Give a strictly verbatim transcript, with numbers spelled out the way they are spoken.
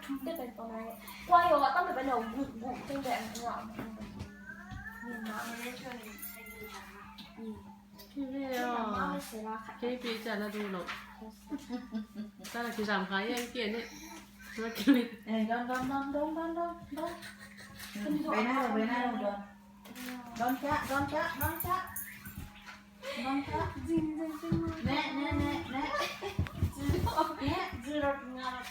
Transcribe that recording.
Te pen tong nai. Kuai yo, tam pen no, gu, gu, teng pen no. Ni na. Ni. Ni yo. Kei pi cha na du lo. Ta la ki zam khai yang kia ni. Ma ki mi. Eh, don, don, don, don, don, don, don. Bai na lo, bai na lo, don. Don cha, don cha, don cha. Don cha. Zing, zing, zing. Ne, ne, ne, ne. Zing, ne, zing, ne.